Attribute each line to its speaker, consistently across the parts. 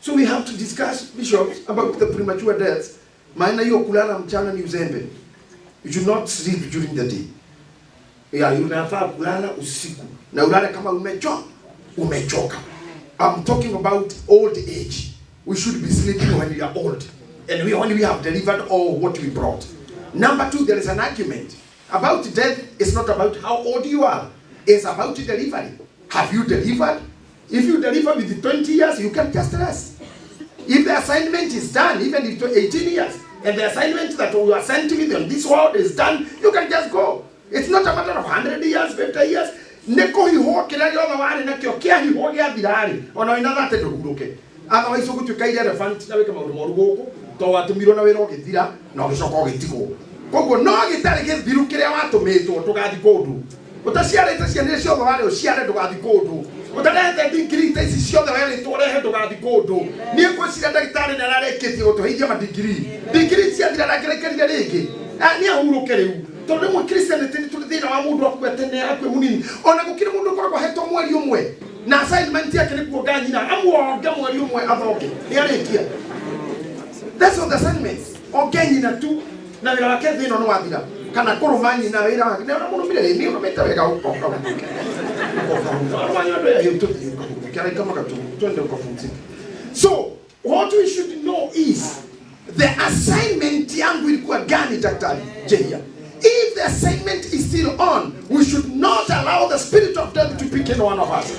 Speaker 1: So we have to discuss, bishops, about the premature deaths. Maana hiyo kulala mchana ni uzembe. You should not sleep during the day. Yeah, unafaa kulala usiku na ulale kama umechoka. I'm talking about old age. We should be sleeping when we are old and we only we have delivered all what we brought. Number two, there is an argument about death. It's not about how old you are. It's about delivery. Have you delivered? If you deliver with 20 years, you can just rest. If the assignment is done, even if 18 years, and the assignment that you are sent with on this world is done, you can just go. It's not a matter of 100 years, 50 years. Nĩ kũhihwo kĩrĩa gĩothe warĩ nakĩo kĩahihwo gĩathira-rĩ, ona wĩna thate ndũhurũke. Otherwise ũgũtuĩka irrelevant na wĩke maũndũ moru gũkũ to watũmirwo na wĩra ũgĩthira na ũgĩcoka ũgĩtigwo. Koguo no gĩtarĩ gĩthiru kĩrĩa watũmĩtwo, ndũgathiĩ kũndũ. Ũtaciarĩte ciana iria ciothe warĩ ũciare, ndũgathiĩ kũndũ. Ũtarehete degree ta ici ciothe werĩtwo ũrehe, ndũgathiĩ kũndũ. Niĩ ngwĩciria ndagĩtarĩ nĩ ararĩkĩtie gũtũheithia madegree. Degree ciathira ndangĩrekerire rĩngĩ. Ah, nĩ ahurũke rĩu, tondũ rĩmwe Christianity nĩ tũrĩ thĩna wa mũndũ akue tene, akue mũnini. Ona gũkĩrĩ mũndũ ũkoragwo ahetwo mweri ũmwe na assignment yake nĩ kuonga nyina, amuonge mweri ũmwe athonge nĩ arĩkia. That's all the assignments, onge nyina tu na wĩra wake thĩ ĩno nĩ wathira, kana kũrũma nyina wĩra wake nĩ ũramũrũmire nĩ ũrũmĩte wega, ũkoka twende ukapumzike. So what we should know is the assignment yangu ilikuwa gani, Daktari Jehia? If the assignment is still on, we should not allow the spirit of death to pick any one of us.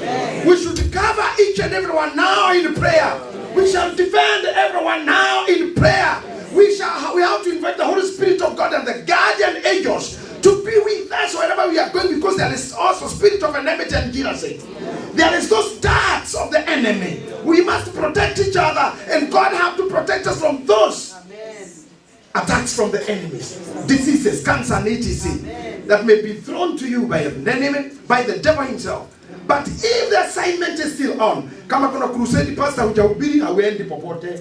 Speaker 1: We should cover each and everyone now in prayer. We shall defend everyone now in prayer. We have to invite the Holy Spirit of God and the guardian angels to be with us wherever we are going, because there is also spirit of enmity and jealousy. There is those darts of the enemy. We must protect each other, and God have to protect us from those attacks from the enemies, diseases, cancer, and etc. that may be thrown to you by an enemy, by the devil himself. But if the assignment is still on, kama kuna crusade, pastor, hujahubiri, hauendi popote.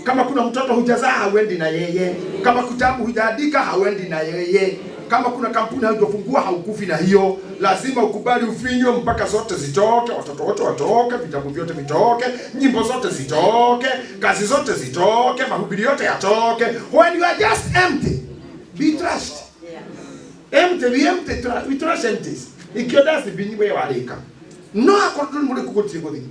Speaker 1: Kama kuna mtoto hujazaa, hauendi na yeye. Kama kitabu hujaandika, hauendi na yeye. Kama kuna kampuni haujafungua, haukufi na hiyo. Lazima ukubali ufinywe mpaka zote zitoke, watoto wote watoke, vitabu vyote vitoke, nyimbo zote zitoke, kazi zote zitoke, mahubiri yote yatoke. When you are just empty, be trashed. Empty, be empty, we trash empties. Ikio dustbin we warika. No akorwo ndũrĩ mũrĩku gũtirĩ gũthiĩ.